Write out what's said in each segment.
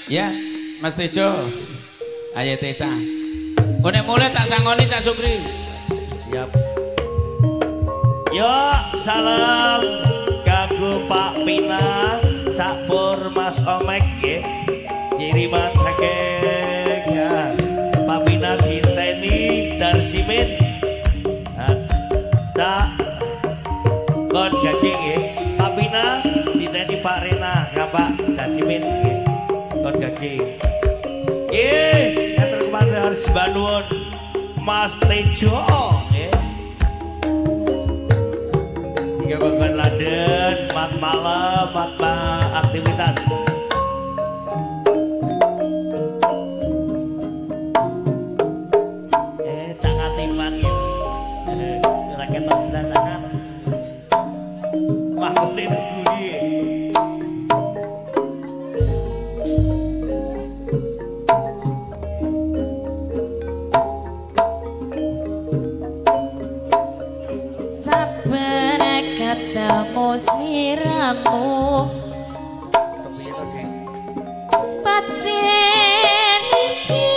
Ya, Mas Tejo. Ayo Tesa. Kone mulai tak sangoni Cak Sukri. Siap. Yo, salam kanggo Pak Pina, Cak Pur, Mas Omek nggih. Kiriman saking ya Pak Pina Ginteni Darsimin. Cak Kon Gajing nggih. Pak Pina diteni Pak Rena, Pak Darsimin nggih. Kon Gajing. Nggih, atur kepada harus banuwun Mas Tejo nggih. Tiga bagian London, mat malam, mat aktivitas. Sangat iman gitu. Rakyat bangsa sangat. Mahkota nunggu. Sabar ketemu siramu batin iki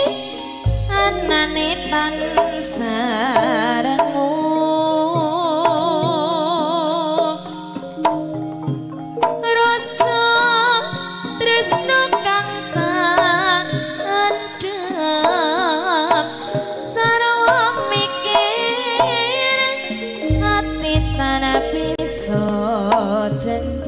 anane tansah rengu rasa tresno kang tak endhem sarwa mikir ati tanah bisa dendam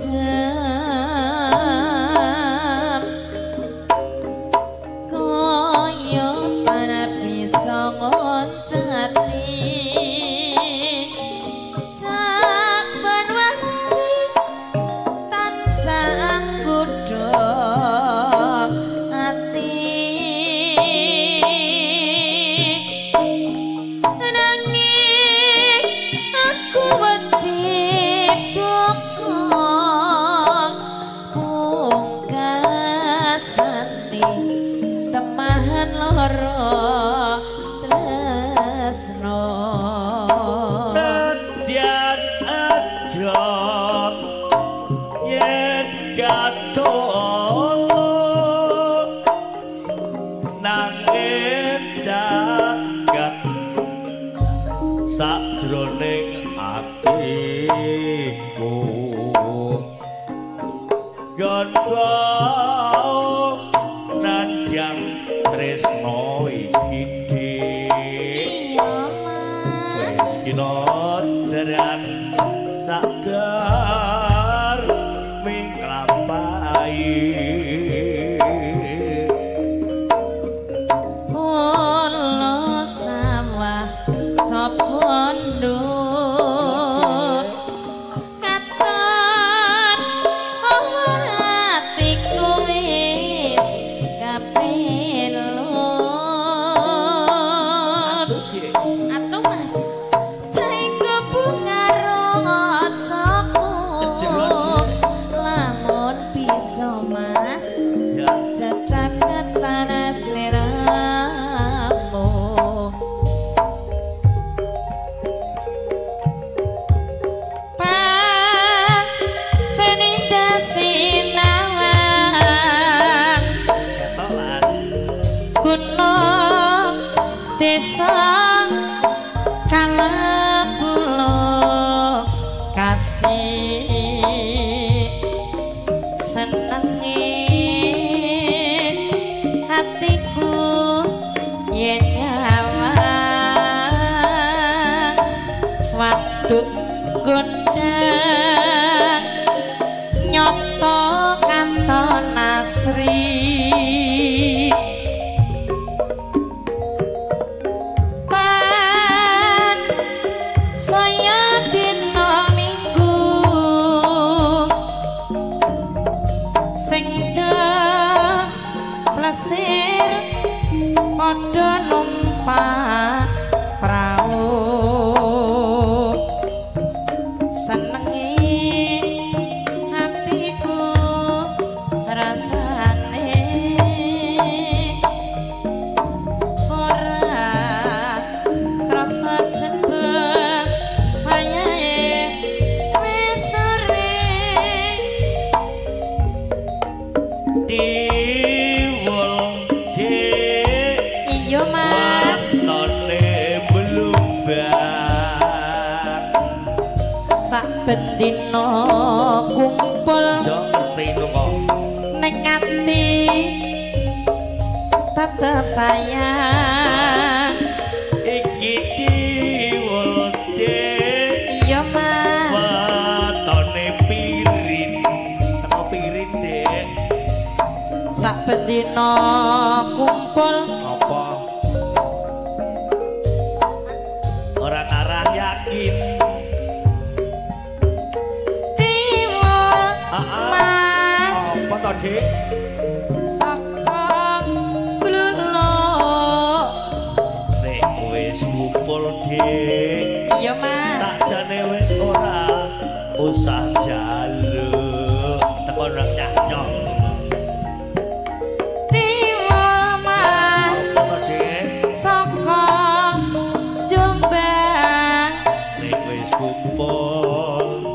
kaya tanah bisa ngoncati saben wanci tansah nggodha ati nanging aku wedi duka pungkasane temahan lara tresno. Nedyan aja yen gathuk nanging jagat sajroning atiku gongo nandhyang tresno iki dik. Iya Mas. Wis kinodran sadar minglampahi Pulo sawah sapa nduk katon atiku wis kapelut. Atuh Mas saengga bunga rasaku lamun bisa Mas cacaket tanah sliramu. Paceninda sinawang ketolan gunung desa kalebu kasih senenge hatiku yen nyawang waduk gondang nyoto kanton asri pan saya dina minggu sing plesir padha numpak prau senenge hatiku rasane ora krasa jebak wayahe wis sore. Di Saben dina kumpul Jo ngerti kok ning ati tetep sayang. Iki diwul Dik. Iya Mas. Wetone pirin. Teko pirin Dik. Saben dina kumpul apa? Ora arah yakin. Tiwul Mas. Apa to Dik? Saka bluluk. Nek wis kumpul Dik. Iya Mas. Sakjane wis ora usah njaluk. Teko nang nyah-nyoh. Tiwul Mas. Apa Dik? Saka Jombang. Nek wis kumpul